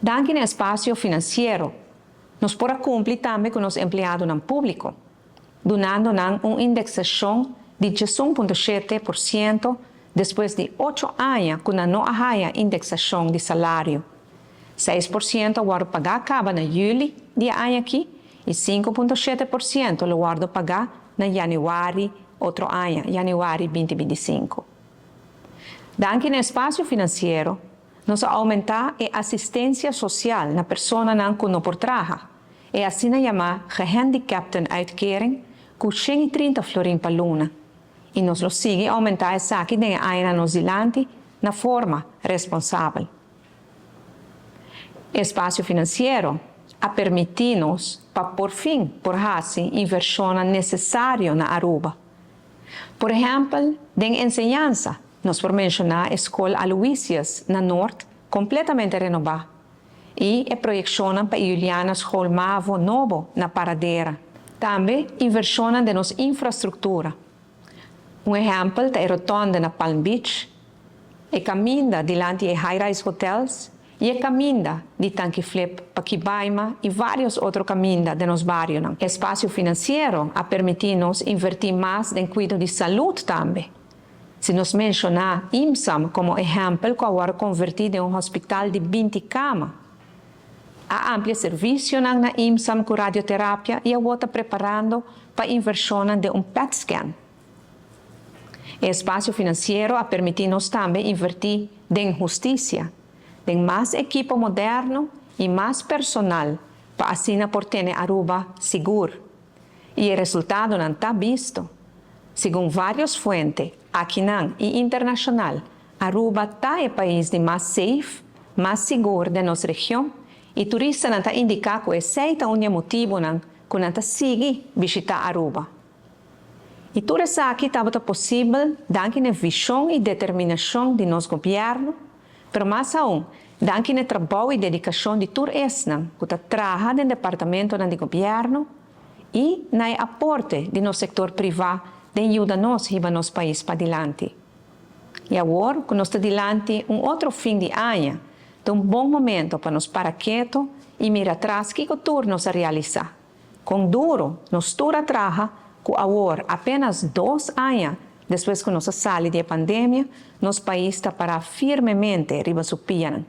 Danki na espasio finansiero, nos por a kumpli tambe ku nos empleadonan públiko, dunando nan un indeksashon di 11.7% despues di ocho aña ku nan no a haya indeksashon di salario. 6% a wòrdu pagá kaba na yüli di e aña akí i 5.7% lo wòrdu pagá na yanüari otro aña, yanüari 2025. Danki na espasio finansiero, nos a oumentá e asistensia sosial na personanan ku no por traha, e asina yamá gehandicaptenuitkering ku 130 florin pa luna, i nos lo sigui oumentá esaki den e añanan nos dilanti na forma responsabel. E espasio finansiero a permití nos pa por fin por hasi invershonnan nesesario na Aruba. Por ehèmpel, den enseñansa nos por menshoná e skol Aloysius na Noord kompletamente renobá i e proyekshonnan pa e Juliana School Mavo nobo na Paradera. Tambe invershonnan den nos infrastruktura. Un ehèmpel ta e rotònde na Palm Beach, e kaminda dilanti e high-rise hotels i e kaminda di Tanki Flip pa Kibaima i vários otro kaminda den nos barionan. Espasio finansiero a permití nos invertí mas den kuido di salud tambe. Si nos menshoná IMSAM komo ehèmpel ku awor a konvertí den un hospital di 20 kama. A amplia servisionan na IMSAM ku radioterapia i awor ta preparando pa invershonnan den un PET scan. E espasio finansiero a permití nos tambe invertí den hustisia, den mas ekipo moderno i mas personal pa asina por tene Aruba sigur. I e resultadonan ta bisto. Segun vários fuente, akinan i internashonal, Aruba ta e pais di mas safe, mas sigur den nos region i turistanan ta indiká ku esei ta un di e motibunan ku nan ta sigui bishitá Aruba. I tur esaki tabata posibel danki na e vishon i determinashon di nos gobièrnu, pero mas aun, danki na e trabou i dedikashon di tur esnan ku ta traha den departamentonan di gobièrnu i na e aporte di nos sektor privá den yuda nos hiba nos pais padilanti. I awor ku nos ta dilanti un otro fin di aña, ta un bon momento pa nos para keto i mira atras kiko tur nos a realisá. Kon duru nos tur a traha ku awor, apenas dos aña despues ku nos a sali di e pandemia, nos pais ta pará firmemente riba su pianan.